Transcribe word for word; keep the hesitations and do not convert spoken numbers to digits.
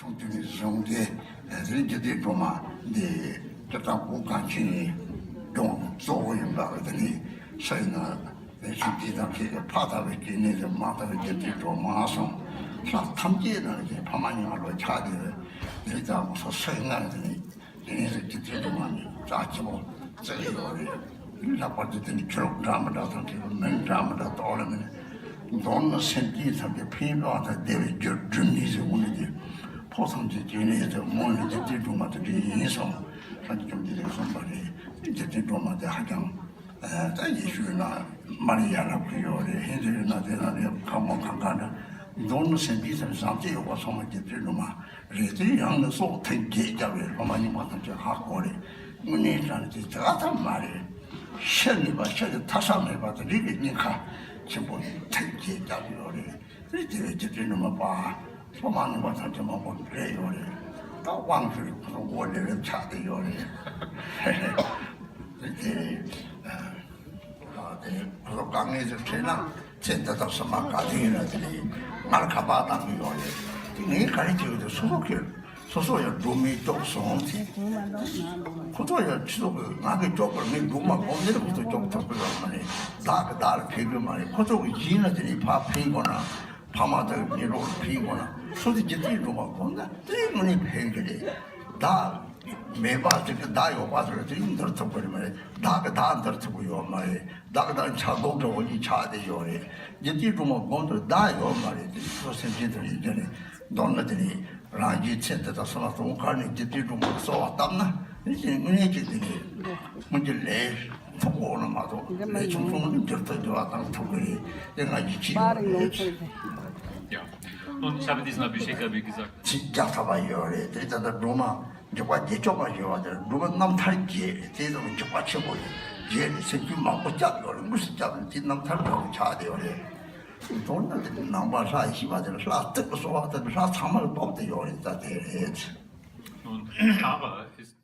ཐུགས་རྒྱུད་ནས་བཟུང་སྟེ་དེ་རིང་རྒྱུད་སྡེ་སྒྲོལ་མ་འདི་སྤྱིར་བཏང་གུ་གངས་ཅན་གྱི་ལྗོངས་གཙོ་བོ་ཡིན་པ་དེ་ནི་སུ་ཡིན་ན་དེ་ཤུགས་ཀྱིས་དང་ཁྱེད་ཀྱི་ཕ་ལྟ་བུའི་སྐྱེ་གནས་དེ་མ་ལྟ་བུའི་རྒྱུད་སྡེ་སྒྲོལ་མ་གསུམ་ལྷ་ཐམས་ཅད་ནང་གི་ཕ་མ་ཉིད་ལ་ཆགས་ཏེ་དེ་ལྟ་བུ་སོ་སོའི་ངང་དེ་ནི་དེ་ནས་རྒྱུད་སྡེ་སྒྲོལ་མ་ནི་རྩ་ཆེན་པོ་བརྩི་གི་ཡོད་རེད། ལྷག་པར་དུ་དེ་ནི་ཆོས་ལུགས་འདྲ་མི་འདྲ་དང་དེ་མིང་འདྲ་མི་འདྲ་གཏོགས་ལ་མི་ནི་མདོར་ན་སེམས་ཅན་ཐམས་ཅད་ཕན་པ་དང་བདེ་བའི་རྒྱུར་སྒྲུབ་ནུས་ཟེར་དགོས་ནི་དེ་ཕོ་ཐམས་ཅད་སྐྱེ་གནས་དེ་མོ་ནི་རྒྱུད་སྡེ་སྒྲོལ་མ་དེ་འདྲ་ཡིན་སོང་། སངས་རྒྱས་བཅོམ་ལྡན་འདས་གསུངས་པ་རེད། རྒྱུད་སྡེ་སྒྲོལ་མ་དེ་ཧ་ཅང་ད་ཡེ་ཤུའི་ནང་མར་ཡ་ལབ་ཀྱི་ཡོད་རེད། ཧིན་དུའི་ནང་དེ་ནང་ནས་ཁ་མོ་གང་ག་འདྲ་མདོར་ན་སེམས་ཅན་ཐམས་ཅད་བཟང་སྤྱོད་ཡོད་པ་སོང་བ་རྒྱུད་སྡེ་སྒྲོལ་མ་རེད། དེ་ཡང་ནི་སྲོག་ཐེངས་བརྒྱད་བརྒྱབ་པའི་སློབ་མ་རྙིང་པ་ཐམས་ཅད་ཧ་གོ་རེད། དངོས་གནས་དྲང་གནས་དེ་དག་ཐབས་མ་རེད། ཤི་ནུས་པ་ཤི་ནས་ཐར་ས་མེད་པ་དེ་རིགས་ཀྱི་སྙིང་ཁ་ཆེན་པོ་ཐེངས་བརྒྱད་བརྒྱབ་ཡོད་རེད། དེ་དེ་བས་རྒྱུད་སྡེ་སྒྲོལ་མ་པ་སློབ་མ་རྙིང་པ་ཐམས་ཅད་མང་པོ་རེད་ཡོད་རེད། ད་དབང་ཞུ་རེད། ཁོ་ཚོ་མགོ་ལེ་ལེ་ཆགས་བསྡད་ཡོད་རེད། དེ་དེ་ཨ་དེ་ཁོ་ཚོ་དཀའ་ངལ་དེ་འཕྲད་ན་ཚེ་འདི་དང་སོ་མ་ག་དུས་ཡིན་ན་དེ་ནི་ངར་ཁ་པར་བཏང་གི་ཡོད་རེད། དེ་ངས་ག་རེ་བྱེད་གི་འདུག་སོ་སོ་ཁྱོད་སོ་སོ་ཡང་སྒྲོལ་མའི་སྐྱོབ་སོང་ཚེ། ཁོ་ཚོ་ཡང་ཁྱི་ཚོ་གི་ང་གི་སྐྱོབ་པར་ངས་སྒྲོལ་མ་སྒོམ་ནས་ཁོ་ཚོ་སྐྱོབ་ཐུབ་གི་ཡོད་མ་རེད། བདག་གི་བདག་ལ་ཕན་གི་མ་རེད། ཁོ་ཚོ་གི་ཡིན་ན་དེ་ནི་ཕ་ཕན་དགོས་ན་ཕ་མ་དང་མི་རོགས་ལ་ཕན་དགོས་ན་སོ་སོ་རྒྱུད་སྡེ་སྒྲོལ་མ་སྒོམ་ན་དེ་དངོས་གནས་ཕན་གི་རེད། བདག་མེད་པ་ཟེར་གི་བདག་ཡོད་པ་ཟེར་དེ་འདིར་ཐུབ་གི་རེད་མ་རེད། བདག་གི་བདག་འདིར་ཐུབ་གི་ཡོད་མ་རེད། བདག་གི་བདག་ཆགས་ལྡོག་འདྲ་བོ་ཅིག་ཆགས་བསྡད་ཡོད་རེད། རྒྱུད་སྡེ་སྒྲོལ་མ་སྒོམ་དུས་བདག་ཡོད་མ་རེད། དེ་ཚོ་སེམས་ཅན་དུ་ཡིན་ཀྱང་རེད། མདོར་ན་དེ་ནི་རང་རྒྱུད་ཚེ་འདི་དང་སོ་མ་སོང་ཁར་ནས་རྒྱུད་སྡེ་སྒྲོལ་མ་གསོལ་བ་བཏབ་ན་ནི་དེ་ནི་དངོས་གནས་ཀྱི་དེ་ནི་སྔོན་གྱི་ལས་ཐོབ་འོང་ན་མ་གཏོགས་ལས་ཆུང་ཆུང་ནི་འགྱུར་ཐོག་འགྱུར་བ་དང་ཐུག་གི་རེད། དེ་ང་ཡིད་ཆེས་ཡོད་རེད། Ja. Und ich habe diesmal Bücher gesagt. ཚིག་རྒྱག་ཐུབ་པ་ཡོད་རེད། དེ་ལྟར་སྒྲོལ་མ་འཇུག་པ་བརྒྱད་སྐྱོབ་པ་ཡོད་པ་དེར་སྒྲོལ་མ་རྣམ་ཐར་བརྒྱད་རེད། དེ་ལྟར་འཇུག་པ་ཆེན་པོ་ཡོད་བརྒྱད་རེད། སེམས་རྒྱུད་མང་པོ་སྐྱབས་ཡོད་རེད། དངོས་སུ་སྐྱབས་ནས་དེ་རྣམ་ཐར་འདྲ་བོ་ཆགས་བསྡད་ཡོད་རེད། མདོར་ན་དེ་ནང་པ་ལྷ་ཡི་ཤེས་པ་དེ་ལ་ལྷ་བཏུད་པ་གསོལ་བ་བཏབ་པའི་ལྷ་ཚང་མ་ལ་སྟོབས་དེ་ཡོད་རེད། ད་དེ་རེད། Und aber ist